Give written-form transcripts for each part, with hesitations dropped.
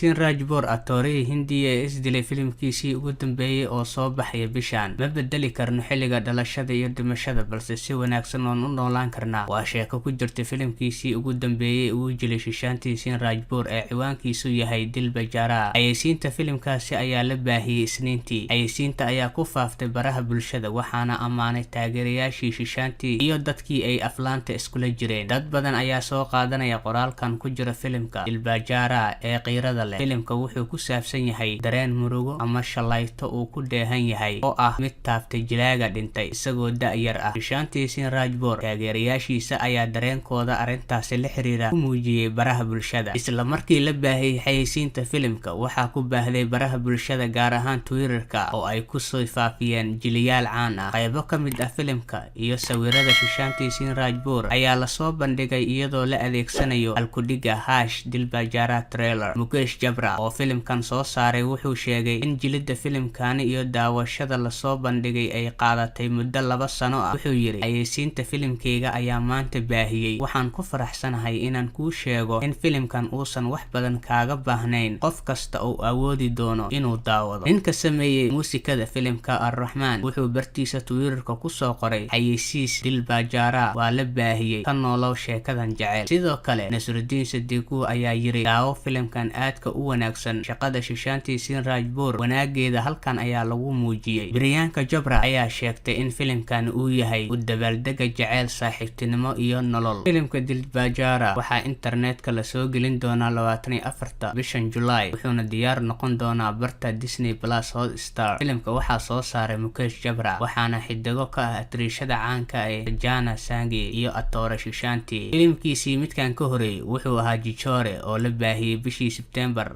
Singh Rajput, atoorihii Hindiya ee isdilay, filimkiisii ugu dambeeyay oo soo baxaya bishan. "Ma bedeli karno xilliga dhalashada iyo dhimashada, balse si wanaagsan waan u noolaan karnaa," waa sheeko ku jirta filimkiisii ugu dambeeyay uu jilay Sushant Singh Rajput ee ciwaankiisu yahay Dil Bechara. Xayeysiinta filimkaasi ayaa la baahiyey Isniintii. Xayeysiinta ayaa ku faaftay baraha bulshada, waxaana ammaanay taageerayaashii Sushant iyo dadkii ay aflaanta iskula jireen. Dad badan ayaa soo qaadanaya qoraalkan ku jira filimka Dil Bechara ee qiirada leh. Filimka wuxuu ku saabsan yahay dareen murugo ama shalayto uu ku dheehan yahay oo ah mid taabtay jilaaga dhintay isagoo da-yar ah, Sushant Singh Rajput. Taageerayaashiisa ayaa dareenkooda arrintaasi la xiriira ku muujiyey baraha bulshada. Isla markii la baahiyey xayeysiinta filimka, waxaa ku baahday baraha bulshada, gaar ahaan Twitter-ka, oo ay kusoo faafiyeen jiliyaal caan ah. Qaybo ka mid ah filimka iyo sawirada Sushant Singh Rajput ayaa lasoo bandhigay iyadoo la adeegsanayo halkudhigga #DilBecharaTrailer. Mukesh Chhabra oo filimkan soo saaray wuxuu sheegay in jilidda filimkani iyo daawashada lasoo bandhigay ay qaadatay muddo 2 sano ah. Wuxuu yidhi: "Xayeysiinta filimkayga ayaa maanta baahiyey. Waxaan ku faraxsanahay inaan kuu sheego in filimkan uusan wax badan kaaga baahnayn, qof kasta uu awoodi doono inuu daawado." Ninka sameeyey muusikada filimka, Arraxmaan, wuxuu bartiisa Twitterka kusoo qoray: "Xayeysiis Dil Bechara waa la baahiyey, ka noolow sheekadan jecel." Sidoo kale Nasrudiin Sadiku ayaa yiri: "Daawo filimkan aadka u wanaagsan. Shaqada Sushant Singh Rajput wanaageeda halkan ayaa lagu muujiyey." Priyanka Chopra ayaa sheegtay in filimkan uu yahay u dabaaldega jaceyl, saaxiibtinimo iyo nolol. Filimka Dil Bechara waxaa internetka lasoo gelin doonaa 24-ta bishan Julaay, wuxuuna diyaar noqon doonaa barta Disney Plus Hotstar. Filimka waxaa soo saaray Mukesh Chhabra, waxaana xidigo ka ah atriishada caanka ee Sanjana Sanghi iyo atoore Sushant. Filimkiisii midkan ka horeeyay wuxuu ahaa Chhichhore oo la baahiyey bishii Sebtembar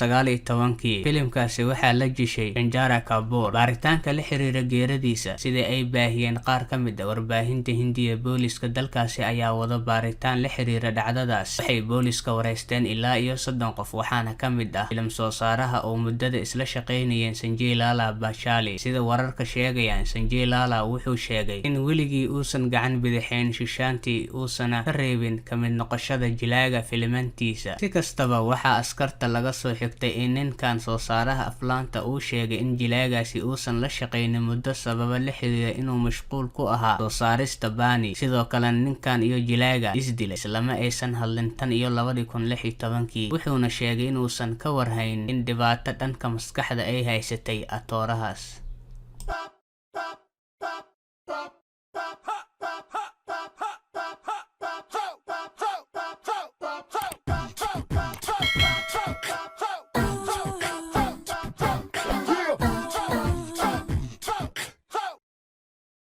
2019-kii. Filimkaasi waxaa la jishay Sanjana Kapoor. Baaritaanka la xiriira geeradiisa, sida ay baahiyeen qaar ka mid ah warbaahinta Hindiya, booliska dalkaasi ayaa wada baaritaan la xiriira dhacdadaas. Waxay booliska wareysteen ilaa iyo 30 qof, waxaana ka mid ah filim soo saaraha oo muddada isla shaqeynayeen, Sanjay Lala Bhanshali. Sida wararka sheegayaan, Sanjay Lala wuxuu sheegay in weligii uusan gacan bidixayn Sushant, uusana ka reebin ka mid noqoshada jilaaga filimantiisa. Si kastaba, waxaa askarta laga soo xigtay in ninkan soo saaraha aflaanta uu sheegay in jilaagaasi uusan la shaqeynin muddo sababa la xiriira inuu mashquul ku ahaa soo saarista Baani. Sidoo kale ninkan iyo jilaaga isdilay islama aysan hadlin tan iyo 2016-kii, wuxuuna sheegay inuusan ka warhayn in dhibaato dhanka maskaxda ay haysatay atoorahaas. Stop.